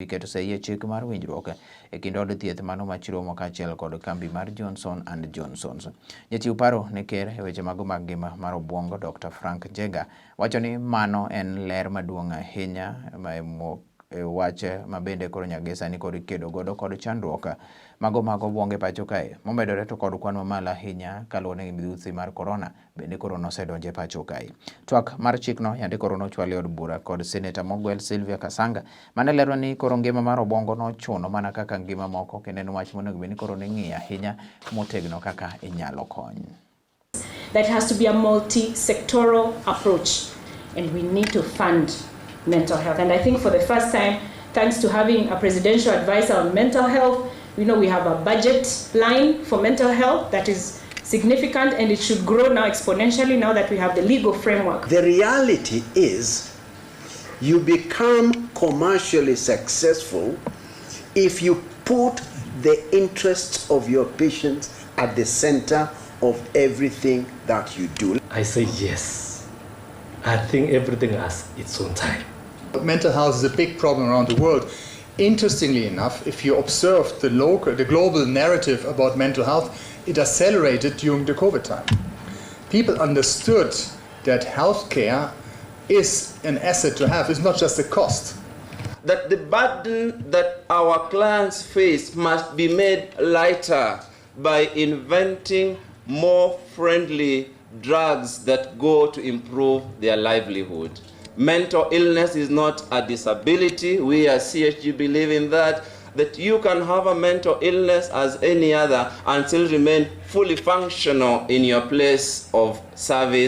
Iketo sei e chik mar winjruok e kind od thieth mano ma Chiromo kaachiel kod kambi mar Johnson and Johnson. Jachiw paro ne ker e weche mago mag ngima mar obwongo Dr. Frank Jega wacho ni mano en ler maduong' ahinya e wach ma bende koro nyaka sani koro ikedo godo kod chandruok mago mag obwongo e pacho kae. Momedore to kod kwan mamalo ahinya kaluwore gi midhusi mar korona bende koro nosedonjo e pacho kae. Twak mar chikno yande koro nochwal e od bura kod seneta mogwel Sylvia Kasanga mane lero ni koro ngima mar obwongo nochuno mana kaka ngima moko kendo en wach monego bed ni koro ning'iyo ahinya motegno kaka inyalo kony. That has to be a multi-sectoral approach, and we need to fund mental health. And I think for the first time, thanks to having a presidential advisor on mental health, we know we have a budget line for mental health that is significant, and it should grow now exponentially now that we have the legal framework. The reality is you become commercially successful if you put the interests of your patients at the center of everything that you do. I say yes. I think everything has its own time. Mental health is a big problem around the world. Interestingly enough, if you observe the global narrative about mental health, it accelerated during the COVID time. People understood that healthcare is an asset to have, it's not just a cost. That the burden that our clients face must be made lighter by inventing more friendly drugs that go to improve their livelihood. Mental illness is not a disability. We as CHG believe in that you can have a mental illness as any other and still remain fully functional in your place of service.